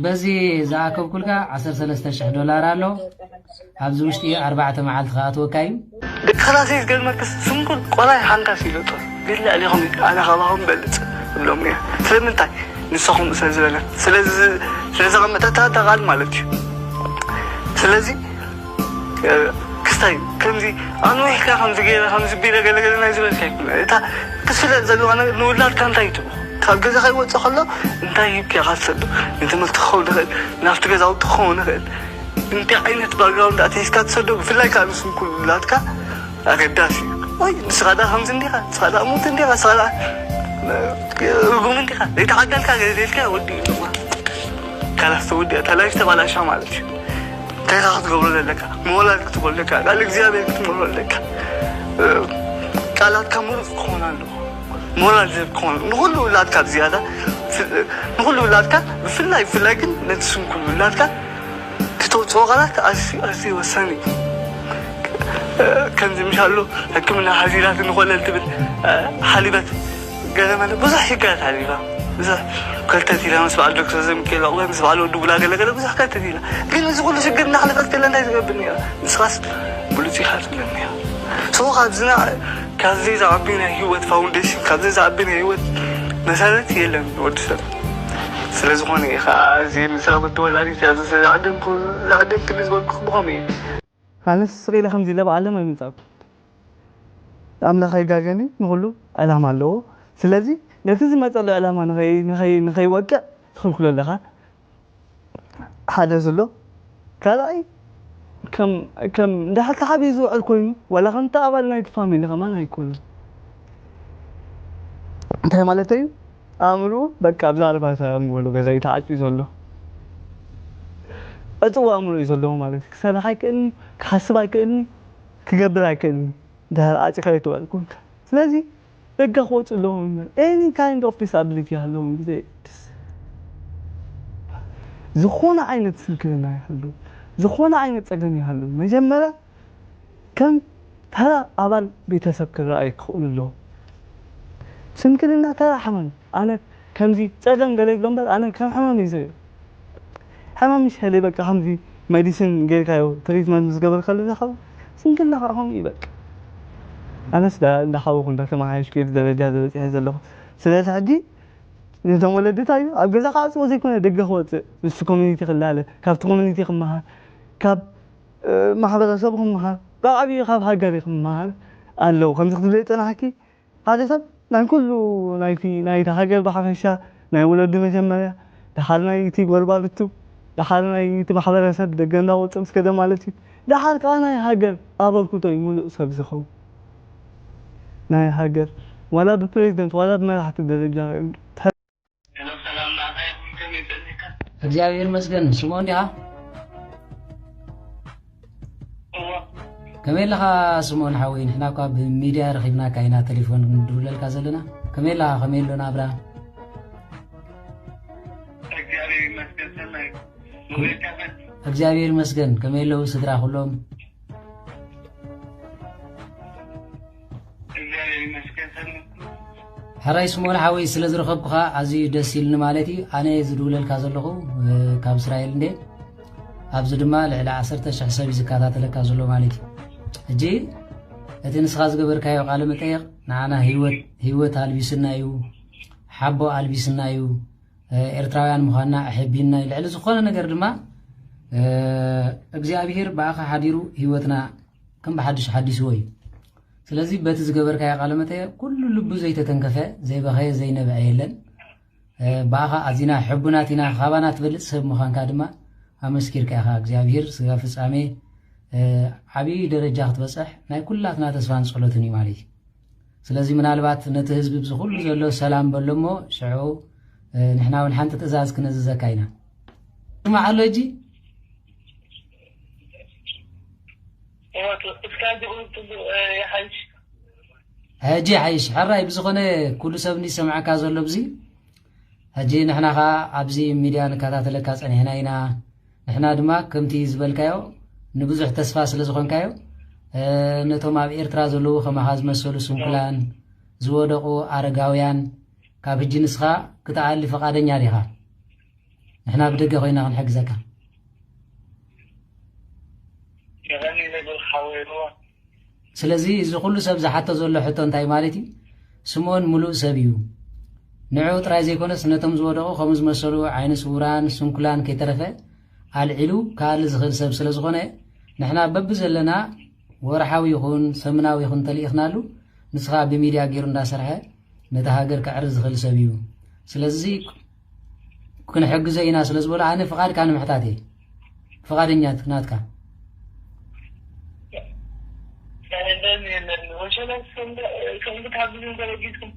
በዚ ዝኣከብኩልካ ዓሰርተ ሰለስተ ሽሕ ዶላር ኣሎ። ኣብዚ ውሽጢ ኣርባዕተ መዓልቲ ክኣትወካ እዩ። ደቂ ኸላሰይ ዝገርመክስ ስንኩል ቆላይ ሓንካስ ይለጦ ግን ልዕሌኹም እዩ። ኣነ ካባኹም በልፅ እብሎም እየ። ስለምንታይ? ንስኹም ስለ ዝበለ፣ ስለዚ ስለ ዘቐመጠታ እታ ቃል ማለት እዩ። ስለዚ ክስታይ ከምዚ ኣንዊሕካ ከምዚ ገይረ ከምዚ ቢለ ገለገለ ናይ ዝበልካ ይኮነ። እታ ክስለጥ ዘለዋ ነገር ንውላድካ እንታይ ይትቡ? ካብ ገዛ ከይወፅእ ከሎ እንታይ ሂብካ ኢኻ ትሰዶ? ንትምህርቲ ክኸውን ይኽእል፣ ናብቲ ገዛውቲ ክኸውን ይኽእል። እንታይ ዓይነት ባክግራውንድ ኣትሒዝካ ትሰዶ? ብፍላይ ከዓ ንስንኩል ውላድካ ኣገዳሲ እዩ። ወይ ንስኻ ዳ ከምዚ እንዲኻ፣ ንስኻ ዳ እሙት እንዲኻ፣ ንስኻ ዳ ርጉም እንዲኻ፣ ዘይተዓደልካ ገለ ኢልካ ወዲኡ ኣለዋ። ካላስ ተወዲኣ፣ እታ ላይፍ ተባላሻ ማለት እዩ። እንታይ ኢኻ ክትገብሮ ዘለካ? ሞራል ክትገብሮ ኣለካ፣ ቃል እግዚኣብሔር ክትመሮ ኣለካ። እ፣ ቃላትካ ምሩፅ ክኾን ኣለዎ። ሞራል ዝህብ ክኾን ንኹሉ ውላድካ ብዝያዳ፣ ንኹሉ ውላድካ ብፍላይ፣ ብፍላይ ግን ነቲ ስንኩል ውላድካ ክተውፅኦ ቃላት ኣዝዩ፣ ኣዝዩ ወሳኒ እዩ። እ፣ ከምዚ ምሻሉ ሕክምና ሓዚራት ንኾለል ትብል፣ እ፣ ሓሊበት ገለ መለ ብዙሕ ሽግራት ሓሊፋ። ብዙሕ ከርተት ኢላ ምስ በዓል ዶክተር ዘሚካኤል ዕቑበ፣ ምስ በዓል ወዲ ቡላ ገለ ገለ ብዙሕ ከርተት ኢላ። ግን እዚ ኩሉ ሽግር እናሕለፈት ከላ እንታይ ትገብር ነይራ? ንስኻስ ብሉጽ ኢኻ ትብለኒ ነይራ። ሶ ካብዚ ና-፣ ካብዚ ዝዓቢ ናይ ህይወት ፋውንዴሽን፣ ካብዚ ዝዓቢ ናይ ህይወት መሰረት የለን ወዲ ሰብ። ስለ ዝኾነ እዩ ኸዓ እዚ ንስኻ ወዲ ወላዲት እያ፣ እዚ ዝዓደምኩ-፣ ዝዓደምክኒ ዝበልኩ ብኸምኡ እዩ። ኣነስ ስቕ ኢለ ከምዚ ኢለ ብዓለም ኣይምጻእኩ። ኣምላኽ ኣይጋገኒ፣ ንኹሉ ዕላማ ኣለዎ። ስለዚ ነቲ ዝመጸሉ ዕላማ ንኸይ-፣ ንኸይ-፣ ንኸይወቅዕ ትኽልክሎ ኣለኻ። ሓደ ዘሎ። ካልኣይ ከም፣ ከም እንድሕር ተሓቢኡ ዝውዕል ኮይኑ፣ ዋላ ከምቲ ኣባል ናይቲ ፋሚሊ ከማን ኣይኮነን። እንታይ ማለተይ እዩ? ኣእምርኡ በቃ ኣብዛ ኣርባዕተ ኣንጎሎ ገዛ እዩ ተዓጽዩ ዘሎ። ዕጽው ኣእምሮ እዩ ዘለዎ ማለት እዩ። ክሰርሕ ኣይክእልን፣ ክሓስብ ኣይክእልን፣ ክገብር ኣይክእልን። እንድሕር ዓጺኻዮ ተባልኩ። ስለዚ ደገ ክወጽእ ኣለዎም። Any kind of disability ይሃለዎም ግዜ ዝኾነ ዓይነት ስንክልና ይሃሉ፣ ዝኾነ ዓይነት ጸገም ይሃሉ፣ መጀመርያ ከም ተራ ኣባል ቤተሰብ ክረኣዩ ክኽእሉ ኣለዎም። ስንክልና ተራ ሕማም፣ ኣነ ከምዚ ጸገም ገለ ይብሎ እምበር፣ ኣነ ከም ሕማም እዩ ዝርእዮ። ሕማም ምሽ ሄደ በቃ ከምዚ ሜዲሲን ጌርካዮ ትሪትመንት ምስ ገበርካሉ ዘኸው ስንክልና ከዓ ከምኡ እዩ በቃ። ኣነስ ዳ-፣ እንዳሓወኹ እንዳተመሓየሽኩ እየ ደረጃ ዝበፂሐ ዘለኹ። ስለዚ ሕጂ ነቶም ወለድታ እዩ ኣብ ገዛ ክዓፅዎ ዘይኮነ ደገ ክወፅእ፣ ምስ ኮሚኒቲ ክላለ፣ ካብቲ ኮሚኒቲ ክመሃር፣ ካብ፣ እ፣ ማሕበረሰቡ ክመሃር፣ ብዓብዩ ካብ ሃገር ክመሃር ኣለዎ። ከምዚ ክትብለይ ዝፀናሕኪ ሓደ ሰብ ናይ ኩሉ ናይቲ፣ ናይታ ሃገር ብሓፈሻ፣ ናይ ወለዲ መጀመርያ፣ ደሓር ናይቲ ጎረባብቱ፣ ደሓር ናይቲ ማሕበረሰብ ደገ እንዳወፀ ምስ ከደ ማለት እዩ። ደሓር ከዓ ናይ ሃገር ኣበርክቶ እዩ ምሉእ ሰብ ዝኸውን። ናይ ሃገር ዋላ ብፕሬዝደንት ዋላ ብመራሕቲ ደረጃ እግዚኣብሔር ይመስገን። ስምኦን ዲኻ? ከመይ ኣለኻ ስምኦን ሓወይ? ንሕና እኳ ብሚድያ ረኺብናካ ኢና ቴሌፎን ንድውለልካ ዘለና። ከመይ ኣለኻ? ከመይ ኣሎ ናብራ? እግዚኣብሔር ይመስገን። ከመይ ኣለዉ ስድራ ኩሎም? ሕራይ ስምኦን ሓወይ፣ ስለ ዝረኸብኩኻ ኣዝዩ ደስ ኢልኒ ማለት እዩ። ኣነ ዝድውለልካ ዘለኹ፣ እ፣ ካብ እስራኤል እንደ ኣብዚ ድማ ልዕሊ ዓሰርተ ሽሕ ሰብ እዩ ዝከታተለካ ዘሎ ማለት እዩ። ሕጂ እቲ ንስኻ ዝገበርካዮ ቃለ መጠየቕ ንዓና ህይወት፣ ህይወት ኣልቢስና እዩ፣ ሓቦ ኣልቢስና እዩ፣ እ፣ ኤርትራውያን ምዃንና ኣሐቢንና እዩ። ልዕሊ ዝኾነ ነገር ድማ፣ እ፣ እግዚኣብሄር ብኣኻ ሓዲሩ ህይወትና ከም ብሓድሽ ሓዲስዎ እዩ። ስለዚ በቲ ዝገበርካዮ ቃለ መጠየቕ ኩሉ ልቡ ዘይተተንከፈ፣ ዘይበኸየ፣ ዘይነበዐ የለን። እ፣ ብኣኻ ኣዚና ሕቡናት ኢና፣ ካባና ትበልጽ ሰብ ምዃንካ ድማ ኣመስኪርካ ኢኻ። እግዚኣብሄር ስጋ ፍጻሜ፣ እ፣ ዓብዪ ደረጃ ክትበጽሕ ናይ ኩላትና ተስፋን ጸሎትን እዩ ማለት እዩ። ስለዚ ምናልባት ነቲ ህዝቢ ብዚ ኩሉ ዘሎ ሰላም በሎ እሞ ሽዑ፣ እ፣ ንሕና እውን ሓንቲ ትእዛዝ ክነዝዘካ ኢና። ስማዕ ኣሎ ሕጂ? እወ፣ እስካ ዝቕንጥሉ፣ እ፣ ይሓይሽ። ሕጂ ይሓይሽ። ሕራይ ብዝኾነ ኩሉ ሰብ እንዲ ሰምዓካ ዘሎ ብዚ። ሕጂ ንሕና ኸኣ ኣብዚ ሚድያ ንከታተለካ ጸኒሕና ኢና። ንሕና ድማ ከምቲ ዝበልካዮ ንብዙሕ ተስፋ ስለ ዝኾንካዮ፣ እ፣ ነቶም ኣብ ኤርትራ ዘለዉ ከማኻ ዝመሰሉ ስንኩላን፣ ዝወደቑ ኣረጋውያን፣ ካብ ሕጂ ንስኻ ክትኣሊ ፈቓደኛ ዲኻ? ንሕና ብደገ ኮይና ክንሕግዘካ። የቐኒ ነግር ሓወይዋ። ስለዚ እዚ ኩሉ ሰብ ዝሓቶ ዘሎ ሕቶ እንታይ ማለት እዩ? ስምኦን ምሉእ ሰብ እዩ። ንዕኡ ጥራይ ዘይኮነስ ነቶም ዝወደቑ ከምኡ ዝመሰሉ ዓይነ ስውራን ስንኩላን ከይተረፈ ኣልዒሉ ክኣሊ ዝኽእል ሰብ ስለ ዝኾነ ንሕና በብዘለና ወርሓዊ ይኹን ሰሙናዊ ይኹን ተልኢኽናሉ ንስኻ ብሚድያ ገይሩ እንዳሰርሐ ነታ ሃገር ከዕሪ ዝኽእል ሰብ እዩ። ስለዚ ክንሕግዞ ኢና ስለ ዝበሉ ኣነ ፍቓድካ ንምሕታት እየ። ፍቓደኛ ናትካ። የለን፣ የለን። ወሸላ ከም፣ ከም ክትሓግዙ እንተረጊዝኩም፣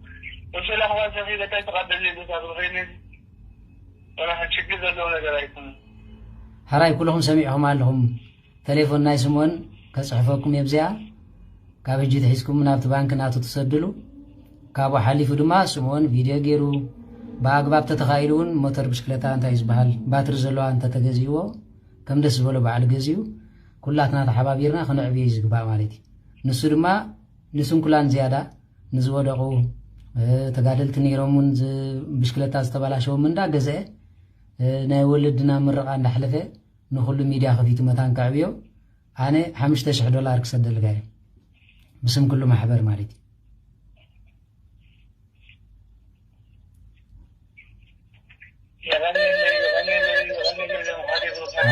ወሸላ ክባሰኺ በታይ ፍቓድ ደልየ ቦታ ብኸይነ፣ ወላ ችግር ዘለዎ ነገር ኣይኮነን። ሕራይ ኩልኹም ሰሚዕኹም ኣለኹም። ተሌፎን ናይ ስምኦን ከጽሕፈኩም እየ ብዚኣ። ካብ ሕጂ ትሒዝኩም ናብቲ ባንክ ናቱ ትሰድሉ። ካብኡ ሓሊፉ ድማ ስምኦን ቪድዮ ገይሩ፣ ብኣግባብ ተተኻኢሉ እውን ሞተር ብሽክለታ እንታይ እዩ ዝበሃል ባትሪ ዘለዋ እንተተገዚእዎ፣ ከም ደስ ዝበሎ ባዕሉ ገዚኡ፣ ኩላትና ተሓባቢርና ክነዕብዮ እዩ ዝግባእ ማለት እዩ። ንሱ ድማ ንስንኩላን ዝያዳ ንዝወደቑ፣ እ፣ ተጋደልቲ ነይሮም እውን ዝ-፣ ብሽክለታ ዝተበላሸዎም እንዳገዝአ፣ እ፣ ናይ ወለድና ምርቓ እንዳሕለፈ ንኹሉ ሚድያ ከፊቱ መታን ከዕብዮ። ኣነ ሓሙሽተ ሽሕ ዶላር ክሰደልካ እየ። ብስም ኩሉ ማሕበር ማለት እዩ።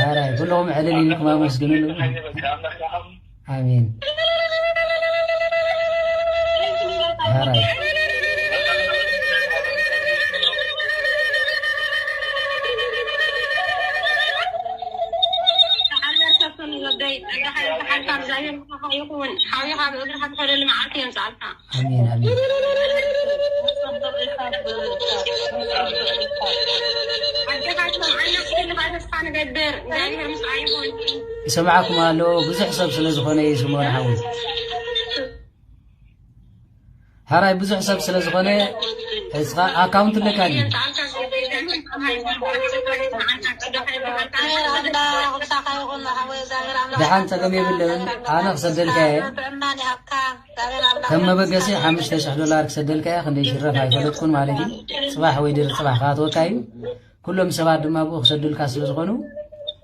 ኣራይ፣ ኩልኹም ዕልል ኢልኩም ኣመስግኑሉ። ኣሜን። ኣራይ። ይኹን ሓዊኻ ብእግርኻ ትኸደሉ መዓልቲ የምፅኣልካ። ኣሜን፣ ኣሜን። ኣዴኻ ትሰምዓና ክልኻ ተስፋ ንገብር። እግዚኣብሔር ምስኣ ይኹን። ይሰምዓኩም ኣሎ፣ ብዙሕ ሰብ ስለ ዝኾነ እዩ ስምኦን ሓወይ። ሕራይ ብዙሕ ሰብ ስለ ዝኾነ፣ እስኻ ኣካውንት ኣለካ ድዩ? ደሓን ጸገም የብልን። ኣነ ክሰደልካ እየ። ከም መበገሲ ሓሙሽተ ሽሕ ዶላር ክሰደልካ እየ። ክንደይ ሽረፍ ኣይፈለጥኩን ማለት እዩ። ጽባሕ ወይ ድሪ ጽባሕ ክኣትወካ እዩ። ኩሎም ሰባት ድማ ብኡ ክሰዱልካ ስለ ዝኾኑ፣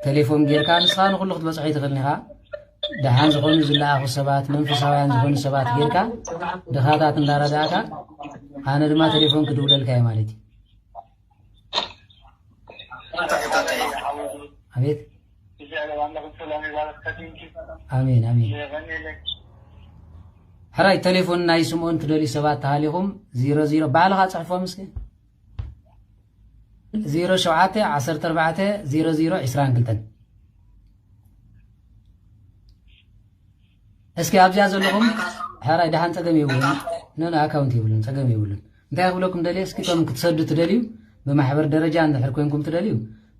ቴሌፎን ጌርካ ንስኻ ንኹሉ ክትበጽሖ ኣይትኽእልን ኢኻ። ደሓን ዝኾኑ ዝለኣኹ ሰባት፣ መንፈሳውያን ዝኾኑ ሰባት ጌርካ፣ ድኻታት እንዳረዳእካ፣ ኣነ ድማ ቴሌፎን ክድውለልካ እየ ማለት እዩ። ኣቤት። ኣሜን፣ ኣሜን። ሕራይ ቴሌፎን ናይ ስምኦን ትደልዩ ሰባት ተሃሊኹም፣ ዜሮ ዜሮ፣ ባዕልኻ ጽሕፎም እስኪ። ዜሮ ሸውዓተ ዓሰርተ ኣርባዕተ ዜሮ ዜሮ ዕስራን ክልተን። እስኪ ኣብዚኣ ዘለኹም ሕራይ ደሓን ጸገም የብሉን። ኖ፣ ኖ፣ ኣካውንት የብሉን፣ ጸገም የብሉን። እንታይ ክብለኩም ደልየ፣ እስኪ እቶም ክትሰዱ ትደልዩ፣ ብማሕበር ደረጃ እንድሕር ኮንኩም ትደልዩ፣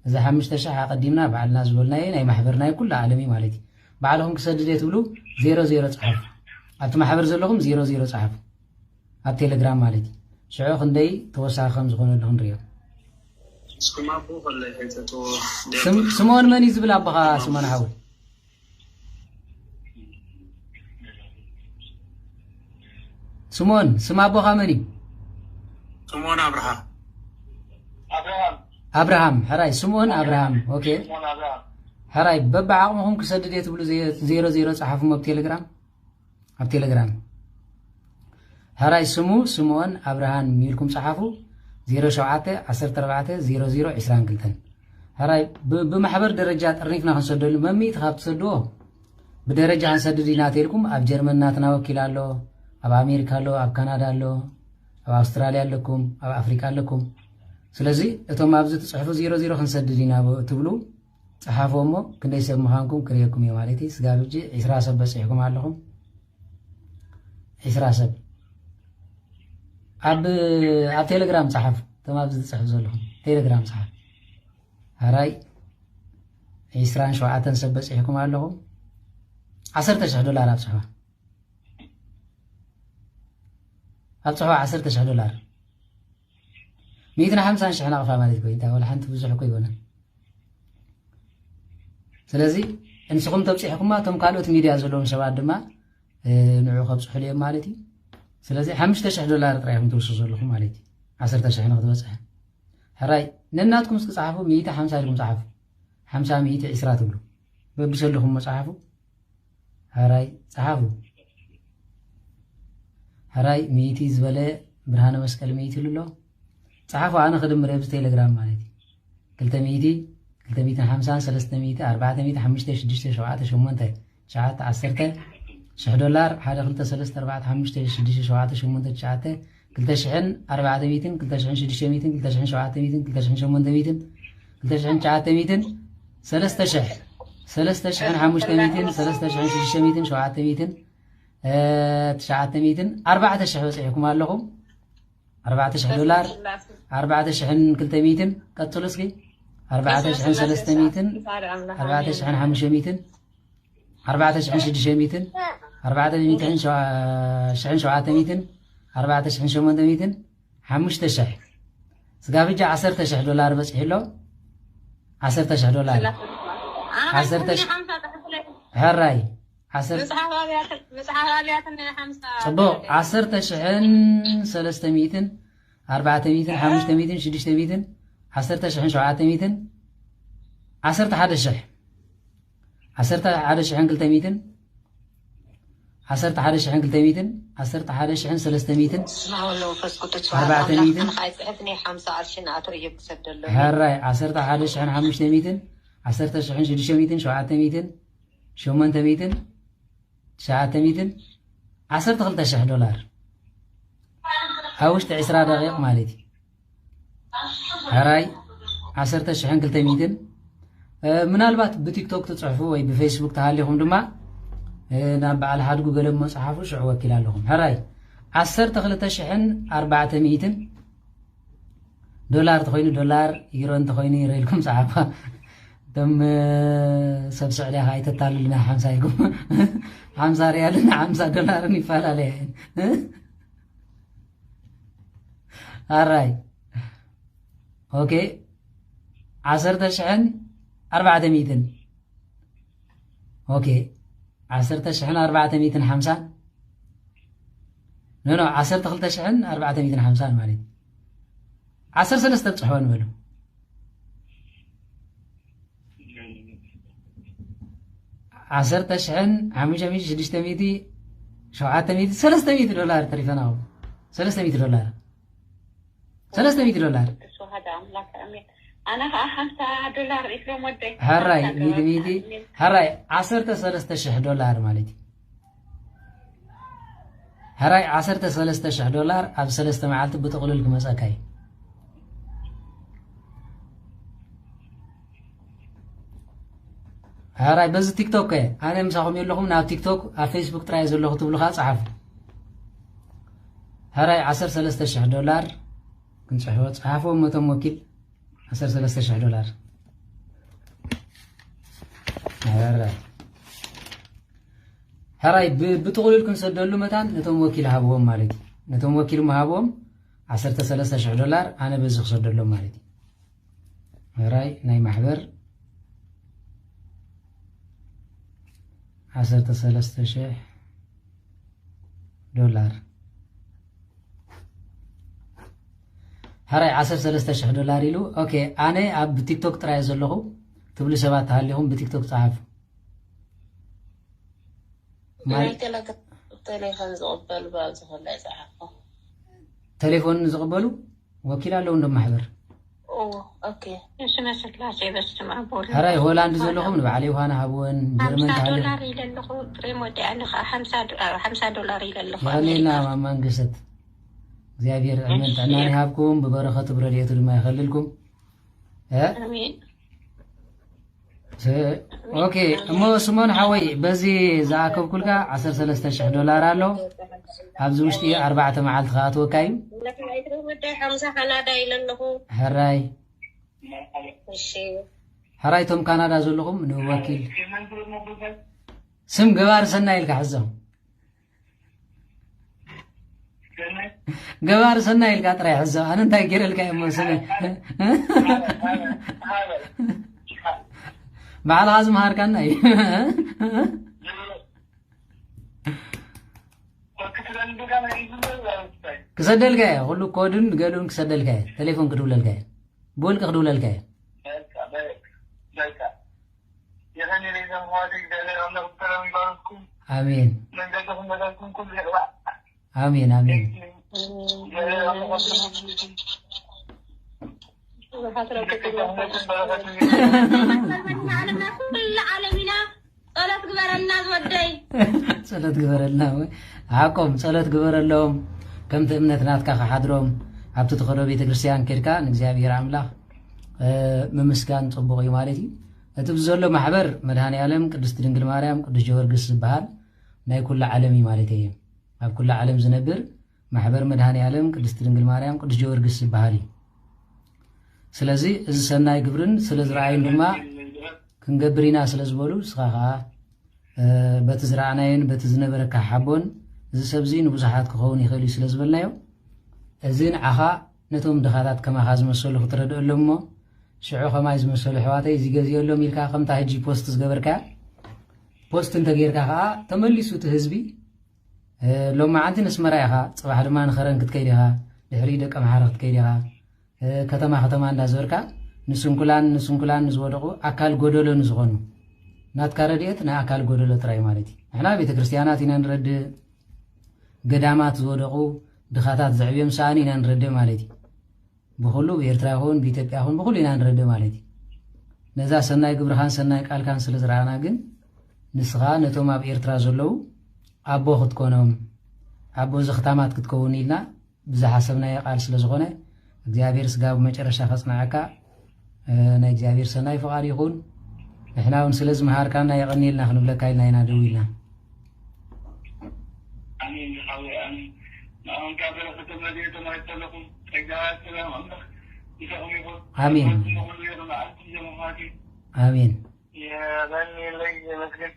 እዚ ሓሙሽተ ሽሕ ኣቐዲምና ባዕልና ዝበልናዮ ናይ ማሕበር ናይ ኩሉ ዓለም እዩ ማለት እዩ። ባዕልኹም ክሰድድ እየ ትብሉ፣ ዜሮ ዜሮ ጸሓፉ። ኣብቲ ማሕበር ዘለኹም ዜሮ ዜሮ ጸሓፉ። ኣብ ቴሌግራም ማለት እዩ። ሽዑ ክንደይ ተወሳኺ ከም ዝኾነሉ ክንሪኦ። ስም ኣቦ ከለ ከይተጥዎ ስም-፣ ስምኦን መን እዩ ዝብል ኣቦኻ ስምኦን ሓወይ? ስምኦን፣ ስም ኣቦኻ መን እዩ? ስምኦን ኣብርሃ። ኣብርሃም። ኣብርሃም፣ ሕራይ ስምኦን ኣብርሃም። ኦኬ። ስምኦን ኣብርሃም። ሕራይ በብዓቕምኹም ክሰድድ እየ ትብሉ ዜ-፣ ዜሮ ዜሮ ጸሓፉም ኣብ ቴሌግራም። ኣብ ቴሌግራም። ሕራይ ስሙ ስምኦን ኣብርሃን ኢልኩም ጸሓፉ። ዜሮ ሸውዓተ ዓሰርተ ኣርባዕተ ዜሮ ዜሮ ዕስራን ክልተን። ሕራይ ብ-፣ ብማሕበር ደረጃ ጠርኒፍና ክንሰደሉ መሚት ካብ ትሰድዎ ብደረጃ ክንሰድድ ኢና ተልኩም ኣብ ጀርመን ናትና ወኪል ኣሎ፣ ኣብ ኣሜሪካ ኣሎ፣ ኣብ ካናዳ ኣሎ፣ ኣብ ኣውስትራልያ ኣለኩም፣ ኣብ ኣፍሪካ ኣለኩም። ስለዚ እቶም ኣብዚ ትጽሕፉ ዜሮ ዜሮ ክንሰድድ ኢና ብ-፣ ትብሉ ጸሓፎ እሞ ክንደይ ሰብ ምዃንኩም ክርእየኩም እየ ማለት እዩ። ስጋብ ሕጂ ዕስራ ሰብ በጺሕኩም ኣለኹም። ዕስራ ሰብ። ኣብ፣ ኣብ ቴሌግራም ጸሓፉ። እቶም ኣብዚ ትጽሕፉ ዘለኹም ቴሌግራም ጸሓፉ። ሕራይ ዕስራን ሸውዓተን ሰብ በጺሕኩም ኣለኹም። ዓሰርተ ሽሕ ዶላር ኣብጽሑዋ። ኣብጽሑዋ ዓሰርተ ሽሕ ዶላር። ሚእትን ሓምሳን ሽሕ ናቕፋ ማለት እኮ እዩ። እንታይ ወላ ሓንቲ ብዙሕ እኮ ይኮነን። ስለዚ ንስኹም ተብጺሕኩማ እቶም ካልኦት ሚድያ ዘለዎም ሰባት ድማ፣ እ፣ ንዑ ከብጽሑሉ እዮም ማለት እዩ። ስለዚ ሓሙሽተ ሽሕ ዶላር ጥራይ ኢኹም ትውስኹ ዘለኹም ማለት እዩ። ዓሰርተ ሽሕ ንክትበጽሕ። ሕራይ ነናትኩም እስኪ ጸሓፉ፣ ሚእቲ ሓምሳ ኢልኩም ጸሓፉ። ሓምሳ፣ ሚእቲ፣ ዕስራ ትብሉ። በብሰልኹም መጽሓፉ። ሕራይ ጸሓፉ። ሕራይ ሚእቲ ዝበለ ብርሃነ መስቀል ሚእቲ ኢሉ ኣሎ። ጸሓፉ፣ ኣነ ክድምር ኣብዚ ቴሌግራም ማለት እዩ። ክልተ ሚእቲ፣ ክልተ ሚእትን ሓምሳን፣ ሰለስተ ሚእቲ፣ ኣርባዕተ ሚእቲ፣ ሓሙሽተ፣ ሽዱሽተ፣ ሸውዓተ፣ ሸሞንተ፣ ትሽዓተ፣ ዓሰርተ ሽሕ ዶላር፣ ሓደ፣ ክልተ፣ ሰለስተ፣ ኣርባዕተ፣ ሓሙሽተ፣ ሽዱሽተ፣ ሸውዓተ፣ ሸሞንተ፣ ትሽዓተ፣ ክልተ ሽሕን ኣርባዕተ ሚእትን፣ ክልተ ሽሕን ሽዱሽተ ሚእትን፣ ክልተ ሽሕን ሸውዓተ ሚእትን፣ ክልተ ሽሕን ሸሞንተ ሚእትን፣ ክልተ ሽሕን ትሽዓተ ሚእትን፣ ሰለስተ ሽሕ፣ ሰለስተ ሽሕን ሓሙሽተ ሚእትን፣ ሰለስተ ሽሕን ሽዱሽተ ሚእትን፣ ሸውዓተ ሚእትን፣ እ፣ ትሽዓተ ሚእትን፣ ኣርባዕተ ሽሕ በጺሕኩም ኣለኹም። ኣርባዕተ ሽሕ ዶላር፣ ኣርባዕተ ሽሕን ክልተ ሚእትን፣ ቀጽሉ እስኪ። ኣርባዕተ ሽሕን ሰለስተ ሚእትን፣ ኣርባዕተ ሽሕን ሓሙሽተ ሚእትን፣ ኣርባዕተ ሽሕን ሽዱሽተ ሚእትን፣ ኣርባዕተ ሚእትን ሸዋ-፣ ሽሕን ሸውዓተ ሚእትን፣ ኣርባዕተ ሽሕን ሸሞንተ ሚእትን፣ ሓሙሽተ ሽሕ። ስጋብ ሕጂ ዓሰርተ ሽሕ ዶላር በጺሑ ኣሎ። ዓሰርተ ሽሕ ዶላር። ዓሰርተ ሽሕ። ሕራይ። ዓሰርተ መጽሓፍ ኣብያትን፣ መጽሓፍ ኣብያትን ናይ ሓምሳ ጽቡቕ። ዓሰርተ ሽሕን ሰለስተ ሚእትን፣ ኣርባዕተ ሚእትን፣ ሓሙሽተ ሚእትን፣ ሽዱሽተ ሚእትን፣ ዓሰርተ ሽሕን ሸውዓተ ሚእትን፣ ዓሰርተ ሓደ ሽሕ። ዓሰርተ ሓደ ሽሕን ክልተ ሚእትን፣ ዓሰርተ ሓደ ሽሕን ክልተ ሚእትን፣ ዓሰርተ ሓደ ሽሕን ሰለስተ ሚእትን፣ ስማ ወሎ መንፈስ ቅዱስ ኣርባዕተ ሚእትን፣ ኣምላኽ፣ ኣነ ኸኣ ይጽሕፍ፣ ናይ ሓምሳ ቅርሺ ንኣቶ እዮብ ክሰደሎም። ሕራይ፣ ዓሰርተ ሓደ ሽሕን ሓሙሽተ ሚእትን፣ ዓሰርተ ሽሕን ሽዱሽተ ሚእትን፣ ሸውዓተ ሚእትን፣ ሸሞንተ ሚእትን፣ ትሽዓተ ሚእትን፣ ዓሰርተ ክልተ ሽሕ ዶላር ኣብ ውሽጢ ዕስራ ደቂቕ ማለት እዩ። ሕራይ፣ ዓሰርተ ሽሕን ክልተ ሚእትን፣ እ፣ ምናልባት ብቲክቶክ ትጽሕፉ ወይ ብፌስቡክ ተሃሊኹም ድማ፣ እ፣ ናብ በዓል ሓድጉ ገለ እሞ ጸሓፉ፣ ሽዑ ወኪል ኣለኹም። ሕራይ፣ ዓሰርተ ክልተ ሽሕን ኣርባዕተ ሚእትን ዶላር ተኾይኑ ዶላር፣ ዩሮ እንተኾይኑ ዩሮ ኢልኩም ጸሓፉ። እቶም፣ እ፣ ሰብ ስዑድያ ከኣ ኣይተታልሉና፣ ሓምሳ ኢልኩም። ሓምሳ ሪያልን ሓምሳ ዶላርን ይፈላለያ እየን። ኣራይ። ኦኬ። ዓሰርተ ሽሕን ኣርባዕተ ሚእትን። ኦኬ። ዓሰርተ ሽሕን ኣርባዕተ ሚእትን ሓምሳን። ኖ፣ ኖ፣ ዓሰርተ ክልተ ሽሕን ኣርባዕተ ሚእትን ሓምሳን ማለት እዩ። ዓሰርተ ሰለስተ ብጽሕወን በሉ። ዓሰርተ ሽሕን ሓሙሽተ ሚእቲ፣ ሽዱሽተ ሚእቲ፣ ሸውዓተ ሚእቲ፣ ሰለስተ ሚእቲ ዶላር ተሪፈና። ሰለስተ ሚእቲ ዶላር። ሰለስተ ሚእቲ ዶላር። ተዋህዶ ኣምላክ፣ ኣሜን። ኣነ ኸዓ ሓምሳ ዶላር ኢሎም ወደይ። ሕራይ፣ ሓምሳ ሚእቲ፣ ዶላር ሚእቲ፣ ኣሜን። ሕራይ፣ ዓሰርተ ሰለስተ ሽሕ ዶላር ማለት እዩ። ሕራይ፣ ዓሰርተ ሰለስተ ሽሕ ዶላር ኣብ ሰለስተ መዓልቲ ብጥቕሉል ክመጸካ እዩ። ሕራይ፣ በዚ ቲክቶክ ከ፣ ኣነ ምሳኹም የለኹም፣ ናብ ቲክቶክ፣ ኣብ ፌስቡክ ጥራይ ዘለኹ ትብሉ ኸዓ ጸሓፉ። ሕራይ፣ ዓሰርተ ሰለስተ ሽሕ ዶላር ክንጽሕፎ፣ ጸሓፎ፣ መቶም ወኪል፣ ዓሰርተ ሰለስተ ሽሕ ዶላር። ሕራይ። ሕራይ፣ ብ-፣ ብጥቕሉል ክንሰደሉ መታን ነቶም ወኪል ሃብዎም ማለት እዩ። ነቶም ወኪል ምሃብዎም ዓሰርተ ሰለስተ ሽሕ ዶላር ኣነ በዚ ክሰደሎም ማለት እዩ። ሕራይ፣ ናይ ማሕበር ዓሰርተ ሰለስተ ሽሕ ዶላር። ሕራይ፣ ዓሰርተ ሰለስተ ሽሕ ዶላር ኢሉ። ኦኬ፣ ኣነ ኣብ ቲክቶክ ጥራይ ዘለኹ ትብሉ ሰባት ተሃሊኹም ብቲክቶክ ጸሓፉ። ናይ ማል- ቴሌ-፣ ቴሌፎን ዝቕበሉ ብኣብዚ ኮላይ ጸሓፎ። ቴሌፎን ዝቕበሉ ወኪል ኣለዉ እንዶ ማሕበር። ኦ፣ ኦኬ። ስመ ስላሴ በስመ ኣብ ወወልድ ሕራይ፣ ወመንፈስ ሆላንድ ዘለኹም ንበዓል ዮሃና ሃብወን፣ ጀርመን ሓምሳ ተሃሊኹም። ዶላር ኢለ ኣለኹ፣ ሬም ወዲኣ ኣለኻ፣ ሓምሳ ዶ-፣ ሓምሳ ዶላር ኢለ ኣለኹ፣ የቐንየልና ኣሜሪካ። ማማ መንግሰት። እግዚኣብሔር ዕድመን እሺ። ጥዕናን ይሃብኩም፣ ብበረኸቱ ብረድኤቱ ድማ ይኸልልኩም። እ? ኣሜን። ስ-፣ ኦኬ፣ እሞ ስሞን ሓወይ፣ በዚ ዝኣከብኩልካ ዓሰርተ ሰለስተ ሽሕ ዶላር ኣሎ። ኣብዚ ውሽጢ ኣርባዕተ መዓልቲ ክኣትወካ እዩ። ወዲ ሓምሳ ካናዳ ኢለ ኣለኹ። ሕራይ። እሺ። ሕራይ፣ እቶም ካናዳ ዘለኹም ንወኪል ስም ገባር ሰናይ ኢልካ ሕዞ። ገባር ሰናይ ኢልካ ጥራይ ሕዞ። ኣነ እንታይ ገይረልካ እየ እሞ ስመ-፣ ባዕልኻ ዝመሃርካና እዩ። ክሰደልካ እየ፣ ኩሉ ኮድን ገሉን ክሰደልካ እየ፣ ቴሌፎን ክድውለልካ እየ። ብውልቂ ክድውለልካ እየ። ኣሜን። ኣሜን፣ ኣሜን። ጸሎት ግበረልና ዝወደይ። ጸሎት ግበረልና። ሓቆም ጸሎት ግበረሎም። ከምቲ እምነት ናትካ ክሓድሮም ኣብቲ ትኸዶ ቤተክርስትያን ኬድካ ንእግዚኣብሔር ኣምላኽ ምምስጋን ጽቡቕ እዩ ማለት እዩ። እቲ ዘሎ ማሕበር መድሃኒ ዓለም ቅድስቲ ድንግል ማርያም ቅዱስ ጀወርግስ ዝበሃል ናይ ኩሉ ዓለም እዩ ማለት እየ። ኣብ ኩሉ ዓለም ዝነብር ማሕበር መድሃኒ ዓለም ቅድስቲ ድንግል ማርያም ቅዱስ ጀወርግስ ዝበሃል እዩ። ስለዚ እዚ ሰናይ ግብርን ስለ ዝረኣዩን ድማ ክንገብር ኢና ስለ ዝበሉ ንስኻ ከዓ በቲ ዝረኣናዮን በቲ ዝነበረካ ሓቦን እዚ ሰብ እዚ ንብዙሓት ክኸውን ይኽእል እዩ ስለ ዝበልናዮ እዚ ንዓኻ ነቶም ድኻታት ከማኻ ዝመሰሉ ክትረድአሎም እሞ ሽዑ ከማይ ዝመሰሉ ኣሕዋተይ እዚ ገዚኦሎም ኢልካ ከምታ ሕጂ ፖስት ዝገበርካያ ፖስት እንተጌርካ ከዓ ተመሊሱ እቲ ህዝቢ ሎማዓንቲ ንስመራ ኢኻ፣ ፅባሕ ድማ ንኸረን ክትከይድ ኢኻ፣ ድሕሪ ደቀምሓረ ክትከይድ ኢኻ። ከተማ ከተማ እንዳዞርካ ንስንኩላን ንስንኩላን ንዝወደቑ ኣካል ጎደሎ ንዝኾኑ ናትካ ረድኤት ናይ ኣካል ጎደሎ ጥራይ ማለት እዩ። ንሕና ቤተ ክርስቲያናት ኢና ንረድእ፣ ገዳማት ዝወደቑ ድኻታት ዘዕብዮም ሰኣን ኢና ንረድእ ማለት እዩ። ብኹሉ ብኤርትራ ይኹን ብኢትዮጵያ ይኹን ብኹሉ ኢና ንረድእ ማለት እዩ። ነዛ ሰናይ ግብርኻን ሰናይ ቃልካን ስለ ዝረኣና ግን ንስኻ ነቶም ኣብ ኤርትራ ዘለዉ ኣቦ ክትኮኖም ኣቦ ዘኽታማት ክትከውን ኢልና ብዝሓሰብናዮ ቃል ስለ ዝኾነ እግዚኣብሔር ስጋ ብመጨረሻ ከጽንዓካ ናይ እግዚኣብሔር ሰናይ ፍቓድ ይኹን። ንሕና እውን ስለ ዝመሃርካና የቐንየልና ክንብለካ ኢልና ኢና ደው ኢልና። ኣሜን ዝሓወይ ኣሜን። ንኣኹም ከዓ በረኸቶም ረድኤቶም ኣይፈለኹም። ጸጋ ሰላም ኣምላኽ ምሳኹም ይኹን። ኣሜን። ኣሜን። የቐንየለይ የመስግን።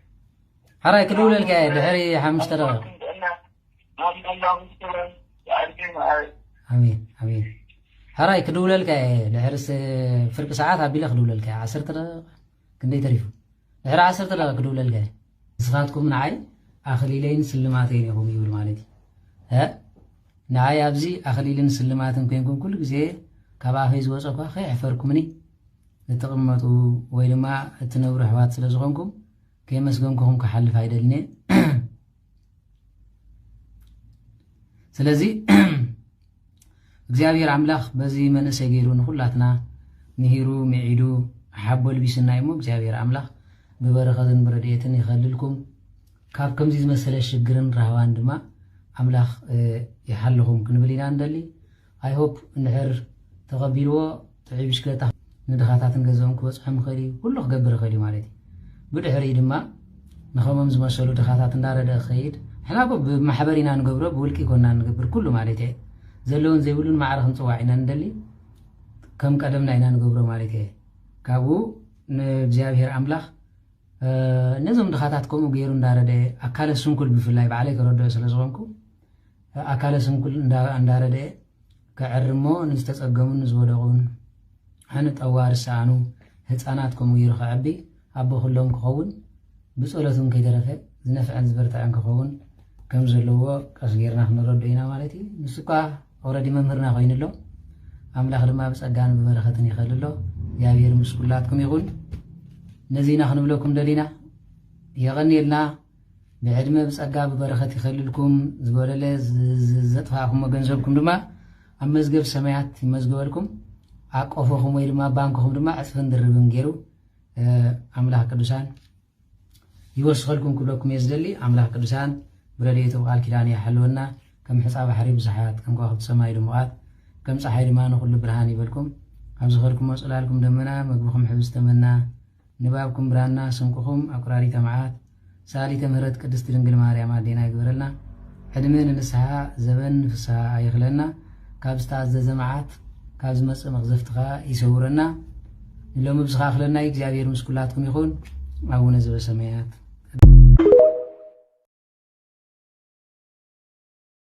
ሓራይ ክድውለልካ እየ ድሕሪ ሓሙሽተ ደቂቕ። ኣሜን ኣሜን። ሕራይ ክድውለልካ እየ ድሕሪ ፍርቂ ሰዓት ኣቢለ ክድውለልካ እየ። ዓሰርተ ደቂቕ ክንደይ ተሪፉ? ድሕሪ ዓሰርተ ደቂቕ ክድውለልካ እየ። ንስኻትኩም ንዓይ ኣኽሊለይን ስልማተይን ኢኹም ይብል ማለት እዩ። እ ንዓይ ኣብዚ ኣኽሊልን ስልማትን ኮይንኩም ኩሉ ግዜ ካብ ኣፈይ ዝወፀ እኳ ከይሕፈርኩምኒ እትቕመጡ ወይ ድማ እትነብሩ ኣሕዋት ስለ ዝኾንኩም ከየመስገንኩኹም ክሓልፍ ኣይደልን እየ። ስለዚ እግዚኣብሔር ኣምላኽ በዚ መንእሰይ ገይሩ ንኹላትና ምሂሩ ምዒዱ ሓቦ ልቢስና እሞ እግዚኣብሔር ኣምላኽ ብበረኸትን ብረድኤትን ይኸልልኩም። ካብ ከምዚ ዝመሰለ ሽግርን ራህዋን ድማ ኣምላኽ ይሓልኹም ክንብል ኢና ንደሊ። I hope እንድሕር ተቐቢልዎ ጥዑይ ብሽክለታ ንድኻታትን ገዝኦም ክበፅሖም ይኽእል እዩ። ኩሉ ክገብር ይኽእል እዩ ማለት እዩ። ብድሕሪኡ ድማ ንኸምኦም ዝመሰሉ ድኻታት እንዳረደአ ክኸይድ። ንሕና እኮ ብማሕበር ኢና ንገብሮ፣ ብውልቂ ይኮና ንገብር ኩሉ ማለት እየ። ዘለውን ዘይብሉን ማዕረ ክንፅዋዕ ኢና ንደሊ። ከም ቀደምና ኢና ንገብሮ ማለት እየ። ካብኡ ንእግዚኣብሔር ኣምላኽ ነዞም ድኻታት ከምኡ ገይሩ እንዳረደአ ኣካለ ስንኩል ብፍላይ ባዕለይ ተረድኦ ስለ ዝኾንኩ ኣካለ ስንኩል እንዳረደአ ከዕርሞ ንዝተጸገሙን ንዝወደቑን ኣነ ጠዋሪ ሰኣኑ ህፃናት ከምኡ ገይሩ ከዕቢ ኣቦ ኩሎም ክኸውን ብጸሎትን ከይተረፈ ዝነፍዐን ዝበርትዐን ክኸውን ከም ዘለዎ ቀስ ጌርና ክንረዶ ኢና ማለት እዩ። ንሱ እኳ ኦረዲ መምህርና ኮይኑ ኣሎ። ኣምላኽ ድማ ብጸጋን ብበረኸትን ይኸል ኣሎ። እግዚኣብሔር ምስ ኩላትኩም ይኹን። ነዚ ኢና ክንብለኩም ደሊና። የቐንየልና። ብዕድመ ብጸጋ ብበረኸት ይኸልልኩም። ዝጎደለ ዘጥፋእኩሞ ገንዘብኩም ድማ ኣብ መዝገብ ሰማያት ይመዝገበልኩም። ኣብ ቆፎኹም ወይ ድማ ኣብ ባንክኹም ድማ ዕጽፍን ድርብን ገይሩ ኣምላኽ ቅዱሳን ይወስኸልኩም ክብለኩም እየ ዝደሊ። ኣምላኽ ቅዱሳን ብረድኤቱ ብቃል ኪዳን ይሓልወና። ከም ሕፃ ባሕሪ ብዙሓት፣ ከም ከዋኽብቲ ሰማይ ድሙቓት፣ ከም ፀሓይ ድማ ንኹሉ ብርሃን ይበልኩም። ኣብ ዝኸድኩሞ ጽላልኩም ደመና፣ መግብኹም ሕብስተ መና፣ ንባብኩም ብራና፣ ስንቅኹም ኣቁራሪተ መዓት፣ ሰኣሊተ ምህረት ቅድስቲ ድንግል ማርያም ኣዴና ይግበረልና። ዕድመ ንንስሓ፣ ዘበን ንፍስሓ ኣይኽለና። ካብ ዝተኣዘዘ መዓት፣ ካብ ዝመጽእ መቕዘፍቲ ኸኣ ይሰውረና። ንሎሚ ብዝኸ ኣኽለና እዩ። እግዚኣብሔር ምስ ኩላትኩም ይኹን። ኣቡነ ዘበሰማያት።